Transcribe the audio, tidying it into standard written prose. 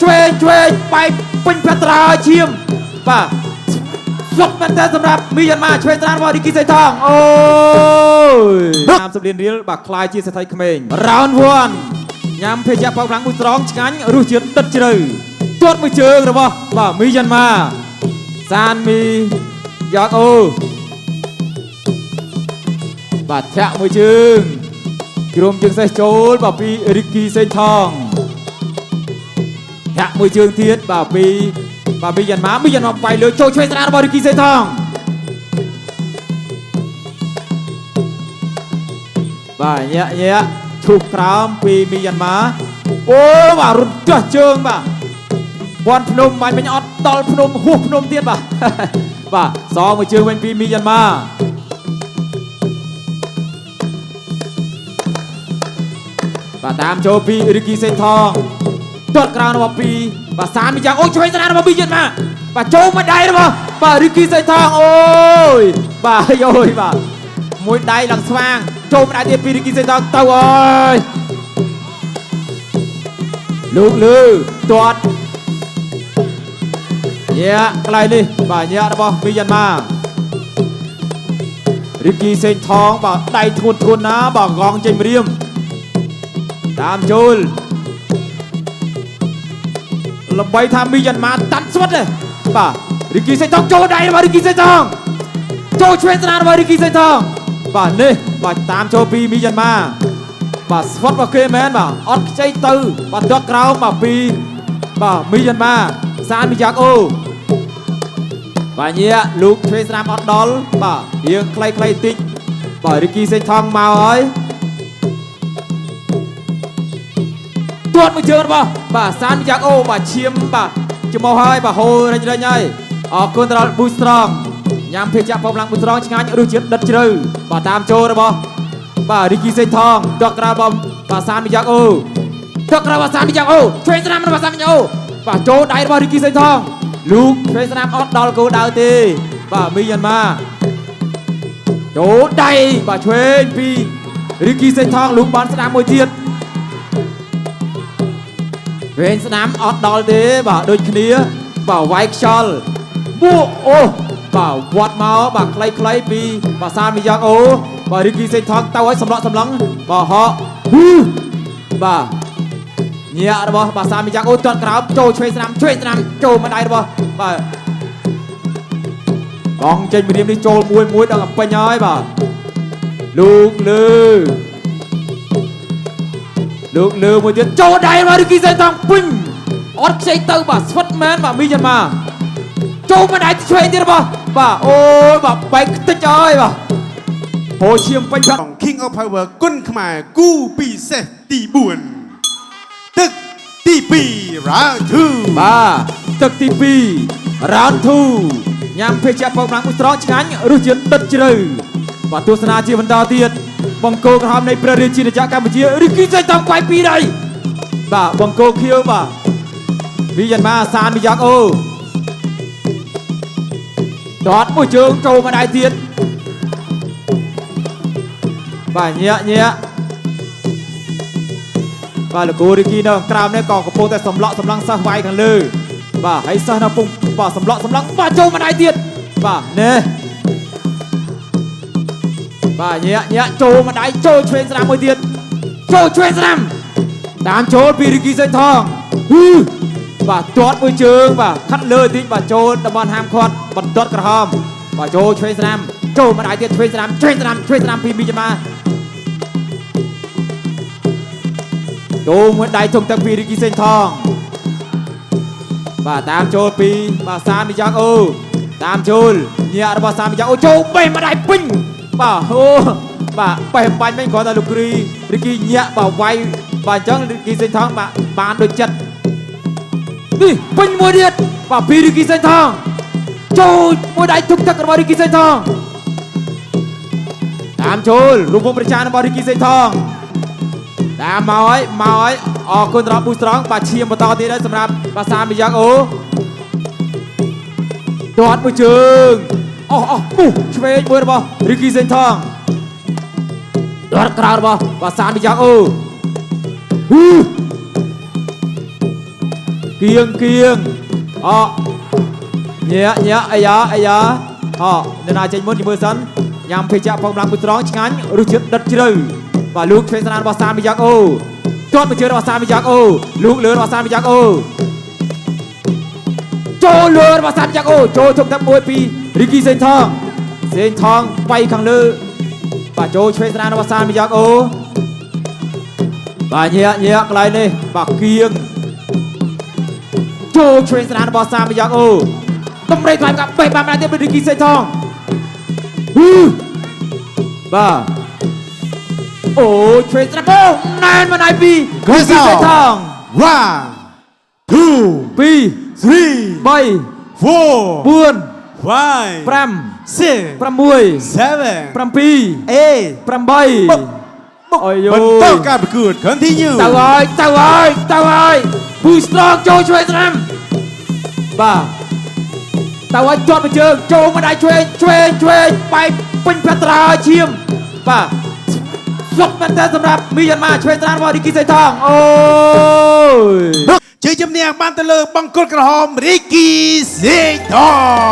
ឆ្វេងឆ្វេងបែកពេញភត្រាឈាមបាទសុខមែនតើសម្រាប់មីយ៉ាន់ម៉ាឆ្វេងស្រានរបស់រីគីសេថងអូយ30លានរៀលបាទខ្លាយជាសេដ្ឋីក្មេង round 1ញ៉ាំភេសជ្ជៈប៉ោកម្លាំងមួយស្រងឆ្ងាញ់រសជាតិដិតជ្រៅទាត់មួយជើងរបស់បាទមីយ៉ាន់ម៉ាសានមីយ៉ាក់អូបាទធាក់មួយជើងជ្រុំជើងសេះចូលបាទពីរីគីសេងថងធាក់មួយជើងទៀតបាទពីបាទមីយ៉ាន់ម៉ាមីយ៉ាន់ម៉ាបាយលើចូលឆ្វេងស្រារបស់រីគីសេងថងបាទញាក់ញាក់ឈូសក្រោមពីមីយ៉ាន់ម៉ាអូបាទរុនចោះជើងបាទពាន់ភ្នំបាញ់មិញអត់ដល់ភ្នំហួសភ្នំទៀតបាទបាទសងមួយជើងវិញពីមីយ៉ាន់ម៉ាបាទតាមចូលពីរីគីសេងថងទាត់ក្រោមរបស់ពីបាទសានមីយ៉ាងអូឆ្វេងស្នារបស់មីយ៉ាន់ម៉ាបាទចូលមួយដៃរបស់បាទរីគីសេងថងអូយបាទអូយបាទមួយដៃឡើងស្វាងចូលមួយដៃទៀតពីរីគីសេងថងទៅអើយលោកលឺទាត់ញាក់កន្លែងនេះបាទញាក់របស់មីយ៉ាន់ម៉ារីគីសេងថងបាទដៃធ្ងន់ធ្ងន់ណាបាទងងចេញម្រាមតាមចូលល្បីថាមីយ៉ាន់ម៉ាតាន់ស្វិតទេបាទរីគីសេងថងចូលដៃរបស់រីគីសេងថងចូលឆ្វេងស្នារបស់រីគីសេងថងបាទនេះបាទតាមចូលពីមីយ៉ាន់ម៉ាបាទស្វិតរបស់គេមែនបាទអត់ខ្ចីទៅបាទទាត់ក្រោមបាទពីបាទមីយ៉ាន់ម៉ាសានមីយ៉ាក់អូបាទញាក់លោកឆ្វេងស្នាមអត់ដល់បាទរៀងខ្លីៗតិចបាទរីគីសេងថងមកហើយទាត់មួយជើងរបស់បាទសានមីយ៉ាក់អូបាទឈាមបាទច្មោះហើយបាទហូររិញរិញហើយអរគុណដល់ប៊ូស្រងញ៉ាំភេសជ្ជៈប៉ោកម្លាំងប៊ូស្រងឆ្ងាញ់រសជាតិដិតជ្រៅបាទតាមចូលរបស់បាទរីគីសេងថងទាត់ក្រៅរបស់បាទសានមីយ៉ាក់អូទាត់ក្រៅបាទសានមីយ៉ាក់អូឆ្វេងស្នាមរបស់សានមីយ៉ាក់អូបាទចូលដៃរបស់រីគីសេងថងលោកឆ្វេងស្នាមអត់ដល់គោលដៅទេបាទមីយ៉ាន់ម៉ាចូលដៃបាទឆ្វេងពីរីគីសេងថងលោកបានស្នាមមួយទៀតវែងស្នាមអត់ដល់ទេបាទដូចគ្នាបាទវាយខ្យល់មួកអូបាទវត្តមកបាទខ្លីៗពីបាទសានមីយ៉ាក់អូបាទរីគីសេងថងទៅឲ្យសម្លក់សម្លឹងបាទហកហ៊ឺបាទញាក់របស់បាទសានមីយ៉ាក់អូទាត់ក្រោមចូលឆ្វេងស្នាមឆ្វេងស្នាមចូលមកដៃរបស់បាទបងចេញម្រាមនេះចូលមួយមួយដល់ពេញហើយបាទលោកលើលោកលើមួយទៀតចូលដៃរបស់រីគីសេងថងពេញអត់ខ្ចីទៅបាទស្វិតមែនបាទមីយ៉ាន់ម៉ាចូលមកដៃឆ្វេងទៀតរបស់បាទអូយបាទបែកខ្ទេចហើយបាទហូរឈាមពេញបាទ King of Power គុណខ្មែរគូពិសេសទី4ទឹកទី2 round 2 បាទទឹកទី2 round 2ញ៉ាំភេសជ្ជៈប៉ោកម្លាំងមួយស្រងឆ្ងាញ់រសជាតិដិតជ្រៅបាទទស្សនាជាបន្តទៀតបង្គោលក្រហមនៃព្រះរាជាណាចក្រកម្ពុជារីគីសេងតង់វាយពីរដៃបាទបង្គោលខៀវបាទមីយ៉ាន់ម៉ាសានមីយ៉ាក់អូទាត់មួយជើងចូលមកដៃទៀតបាទញាក់ញាក់បាទលោកគ្រូរីគីនៅក្រោមនេះក៏កំពុងតែសម្លក់សម្លឹងសិស្សវាយខាងលើបាទហើយសិស្សនៅពុំបាទសម្លក់សម្លឹងបាទចូលមកដៃទៀតបាទនេះបាទញាក់ញាក់ចូលមកដៃចូលឆ្វេងស្ដាំមួយទៀតចូលឆ្វេងស្ដាំតាមចូលពីរីគីសេងថងហ៊ឺបាទទាត់មួយជើងបាទខាត់លើតិចបាទចូលតំបន់ហាមឃាត់បន្ទាត់ក្រហមបាទចូលឆ្វេងស្ដាំចូលមកដៃទៀតឆ្វេងស្ដាំឆ្វេងស្ដាំឆ្វេងស្ដាំពីមីយ៉ាម៉ាចូលមួយដៃធំទឹកពីរីគីសេងថងបាទតាមចូលពីបាទសាមីយ៉ាក់អូតាមចូលញាក់របស់សាមីយ៉ាក់អូចូលបេះមួយដៃពេញបាទអូបាទបេះបាញ់វិញគ្រាន់តែលោកគ្រីរីគីញាក់បាទវាយបាទអញ្ចឹងរីគីសេងថងបាទបានដូចចិត្តនេះពេញមួយទៀតបាទពីរីគីសេងថងចូលមួយដៃធំទឹករបស់រីគីសេងថងតាមចូលរូបវងប្រជារបស់រីគីសេងថងតាមមកហើយមកហើយអរគុណដល់ប៊ូស្រងបាទឈាមបន្តទៀតហើយសម្រាប់បាទសាមីយ៉ាក់អូទាត់មួយជើងអស់អស់ពុះឆ្វេងមួយរបស់រីគីសេងថងទាត់ក្រៅរបស់បាទសាមីយ៉ាក់អូហ៊ឺគ គៀងគៀងអញាក់ញាក់អាយ៉ាអាយ៉ាអអ្នកណាចេញមុនជាមួយសិនញ៉ាំភេសជ្ជៈផងកម្លាំងមួយត្រង់ឆ្ងាញ់រសជាតិដិតជ្រៅបាទលោកឆ្វេងស្នារបស់សាមីយ៉ាក់អូទាត់មួយជើងរបស់សាមីយ៉ាក់អូលោកលើរបស់សាមីយ៉ាក់អូចូលលើរបស់សាមីយ៉ាក់អូចូលធំទឹកមួយពីរីគីសេងថងសេងថងវាយខាងលើបាទចូលឆ្វេងស្នារបស់សាមីយ៉ាក់អូបាទញាក់ញាក់កន្លែងនេះបាទគៀងចូលឆ្វេងស្នារបស់សាមីយ៉ាក់អូតម្រេថ្លៃកាបេះបានម្ដងទៀតពីរីគីសេងថងហ៊ឺបាទអូឆ្វេងស្នាអូណែនម្ដាយពីរីគីសេងថង One, two, 2 three, 3 four, 4 five, 5 six, 6 seven, 7 eight. 8អយ បន្តការប្រកួត continue. ទៅហើយទៅហើយទៅហើយពូស្រងចូលឆ្វេងស្ដាំបាទទៅហើយជាប់មួយជើងចូលមកដៃឆ្វេងឆ្វេងឆ្វេងបែកពេញភត្រាឈាមបាទសុកមែនតើសម្រាប់មីយ៉ាន់ម៉ាឆ្វេងស្ដាំរបស់រីគីសេថងអូយ ជ័យជំនះបានទៅលើបង្គោលក្រហមរីគីសេងថង។